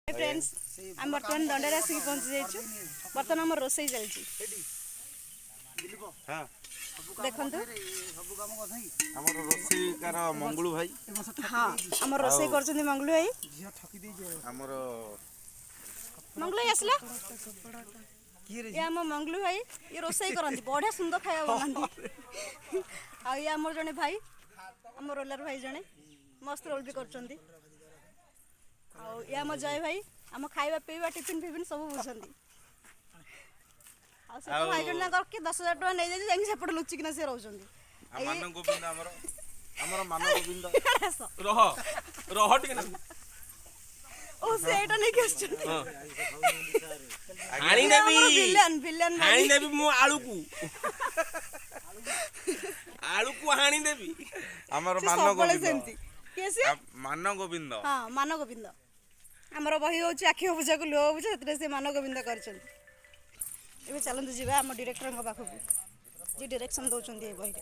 Friends, ଆମେ ବର୍ତ୍ତମାନ ଦଣ୍ଡରେ ଆସିକି ପହଞ୍ଚି ଯାଇଛୁ। ବର୍ତ୍ତମାନ ଆମର ରୋଷେଇ ଚାଲିଛି, ଦେଖନ୍ତୁ। ଆମର ରୋଷେଇକାର ମଙ୍ଗୁଳୁ ଭାଇ। ହଁ, ଆମର ରୋଷେଇ କରୁଛନ୍ତି ମଙ୍ଗୁଳୁ ଭାଇ। ଆମର ମଙ୍ଗୁଳୁ ଭାଇ ଆସିଲା। ଇଏ ଆମ ମଙ୍ଗଲୁ ଭାଇ, ଇଏ ରୋଷେଇ କରନ୍ତି, ବଢ଼ିଆ ସୁନ୍ଦର ଖାଇବା ବନାନ୍ତି। ଆଉ ଇଏ ଆମର ଜଣେ ଭାଇ, ଆମ ରୋଲର ଭାଇ ଜଣେ, ମସ୍ତ ରୋଲ ବି କରୁଛନ୍ତି। ଆଉ ଇଏ ଆମ ଜୟ ଭାଇ, ଆମ ଖାଇବା ପିଇବା ଟିଫିନ୍ ଫିଫିନ୍ ସବୁ ବୁଝନ୍ତି। ଆଉ ସେ ତ ଭାଇ ଜଣେ, ତାଙ୍କର କିଏ 10,000 ଟଙ୍କା ନେଇଯାଇଛି, ଯାଇକି ସେପଟେ ଲୁଚିକିନା ସେ ରହୁଛନ୍ତି। ମାନ ଗୋବିନ୍ଦ, ଆମର ମାନ ଗୋବିନ୍ଦ। ରହ ରହ ଟିକେ। ଓ, ସେ ଏଇଟା ନେଇକି ଆସିଛନ୍ତି। ହାଣିଦେବି ଭିଲିଆନ, ଭିଲିଆନ। ହାଣିଦେବି ମୁଁ, ଆଳୁକୁ ଆଳୁକୁ ହାଣିଦେବି। ଆମର ସେ ମାନ ସବୁବେଳେ ଗୋବିନ୍ଦ। ସେମିତି। କିଏ ସିଏ? ମାନ ଗୋବିନ୍ଦ। ହଁ, ମାନ ଗୋବିନ୍ଦ। ଆମର ବହି ହେଉଛି ଆଖି ଅବୁଝାକୁ ଲୁହ ଅବୁଝା, ସେଥିରେ ସେ ମାନ ଗୋବିନ୍ଦ କରିଛନ୍ତି। ଏବେ ଚାଲନ୍ତୁ ଯିବା ଆମ ଡିରେକ୍ଟରଙ୍କ ପାଖକୁ, ଯିଏ ଡିରେକ୍ସନ୍ ଦେଉଛନ୍ତି ଏ ବହିରେ।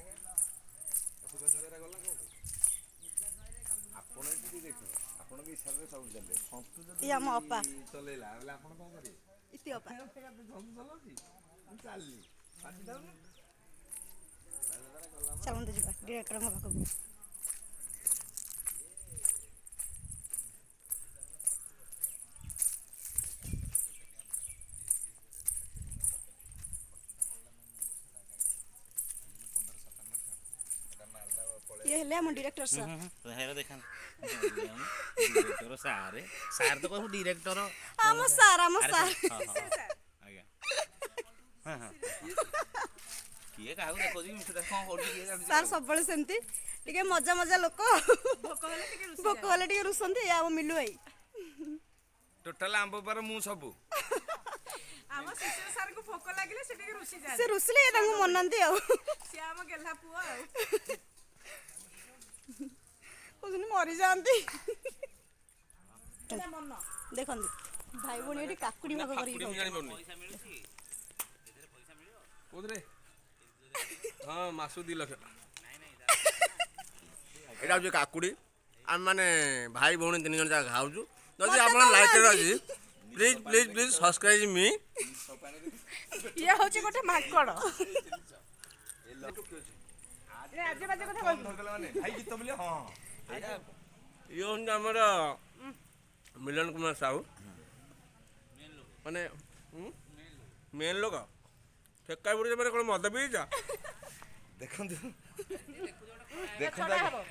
ଆପଣ ଏଠି ଡିରେକ୍ଟର, ଆପଣଙ୍କ ଇଶାରାରେ ସବୁ ଚାଲେ। ସନ୍ତୁ ଯଦି ଇଏ ଆମ ଅପା ଚଲେଇଲା ବୋଲେ ଆପଣ କଣ କରିବେ? ଇତି ଅପା। ସନ୍ତୁ ଚଲାଉଛି, ମୁଁ ଚାଲିଲି। ଚାଲନ୍ତୁ ଯିବା ଡିରେକ୍ଟରଙ୍କ ପାଖକୁ। ଇଏ ହେଲେ ଆମ ଡିରେକ୍ଟର ସାର୍। ହେରା ଦେଖାନ୍ତୁ, ଡିରେକ୍ଟର ସାର୍। ସାର୍ ତ କହିବୁ, ଡିରେକ୍ଟର। ଆମ ସାର୍, ଆମ ସାର୍। ଆଜ୍ଞା, ହଁ ହଁ। କିଏ କାହାକୁ ଦେଖଉଛି, ମିଛଟା କ'ଣ କରୁଛି କିଏ ଜାଣୁଛି? ସାର୍ ସବୁବେଳେ ସେମିତି ଟିକେ ମଜା ମଜା ଲୋକ, ଭୋକ ହେଲେ ଟିକେ ରୁଷନ୍ତି। ଇଏ ଆମ ମିଲୁ ଭାଇ। ଟୋଟାଲ ଆମ୍ବ ପାର ମୁଁ ସବୁ। ଆମ ଶିଶିର ସାରଙ୍କୁ ଭୋକ ଲାଗିଲେ ସେ ଟିକେ ରୁଷି ଯାଆନ୍ତି। ସେ ରୁଷିଲେ ଇଏ ତାଙ୍କୁ ମନାନ୍ତି। ଆଉ ସିଏ ଆମ ଗେହ୍ଲା ପୁଅ, ଆଉ କହୁଛନ୍ତି ମରିଯାଆନ୍ତି। ଦେଖନ୍ତୁ, ଭାଇ ଭଉଣୀ ଏଠି କାକୁଡ଼ି ଭାଗ କରିକି ଫାକୁଡ଼ି ମୁଁ ଖାଉଛନ୍ତି। ଜାଣିପାରୁନି କୋଉଥିରେ। ହଁ, ମାସକୁ 2 ଲକ୍ଷ। ଏଇଟା ହେଉଛି କାକୁଡ଼ି। ଆମେ ଭାଇ ଭଉଣୀ ତିନି ଜଣ ଯାକ ଖାଉଛୁ। ଯଦି ମତେ ଆପଣ ଲାଇକ୍ କହୁନାହାନ୍ତି। ଅଛି, ପ୍ଲିଜ୍ ପ୍ଲିଜ୍ ପ୍ଲିଜ୍ ସବସ୍କ୍ରାଇବ୍ ମି। ଇଏ ହଉଛି ଗୋଟେ ମାଙ୍କଡ଼। ଆଜେ ବାଜେ କଥା କହିବୁ। ଭାଇ ଗୀତ ବୋଲି। ହଁ, ଇଏ ହେଉଛନ୍ତି ଆମର ମିଲନ କୁମାର ସାହୁ, ମାନେ ମେନ୍ ଲୋକ। ଠେକା ବୁଡ଼ି ମାନେ କ'ଣ, ମଦ ପିଇଛ? ଦେଖନ୍ତୁ ଦେଖନ୍ତୁ ଆଜ୍ଞା।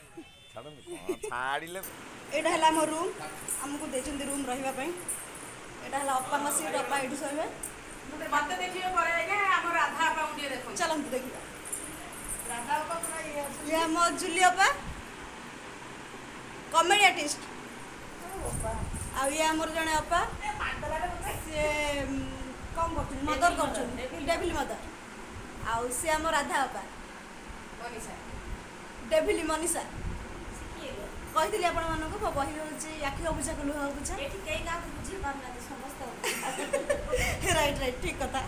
ଛାଡ଼ନ୍ତୁ, କଣ ଛାଡ଼ିଲେ? ଏଇଟା ହେଲା ଆମ ରୁମ୍, ଆମକୁ ଦେଇଛନ୍ତି ରୁମ୍ ରହିବା ପାଇଁ। ଏଇଟା ହେଲା ଅପାଙ୍କ ସିଟ୍, ଅପା ଏଇଠି ଶୋଇବେ। ମତେ ଦେଖିବେ ପରେ ଆଜ୍ଞା, ଆମ ରାଧା ଅପାଙ୍କୁ ଟିକେ ଦେଖନ୍ତୁ। ଚାଲନ୍ତୁ ଦେଖିବା। ରାଧା ଅପା ପୁରା ଇଏ ଅଛନ୍ତି। ଇଏ ଆମ ଜୁଲି ଅପା, କମେଡି ଆର୍ଟିଷ୍ଟ। ଆଉ ଇଏ ଆମର ଜଣେ ଅପା, ସିଏ କ'ଣ କରୁଛନ୍ତି? ମଦର କରୁଛନ୍ତି, ଡେଭିଲି ମଦର। ଆଉ ସିଏ ଆମ ରାଧା ଅପା। ମନୀଷା। ଡେଭିଲି ମନୀଷା। କହିଥିଲି ଆପଣମାନଙ୍କୁ, ମୋ ବହି ହେଉଛି ଆଖି ଅବୁଝାକୁ ଲୁହ ଅବୁଝା। ଏଠି କେହି କାହାକୁ ବୁଝି ପାରୁନାହାନ୍ତି, ସମସ୍ତେ ରାଇଟ୍ ରାଇଟ୍, ଠିକ୍ କଥା।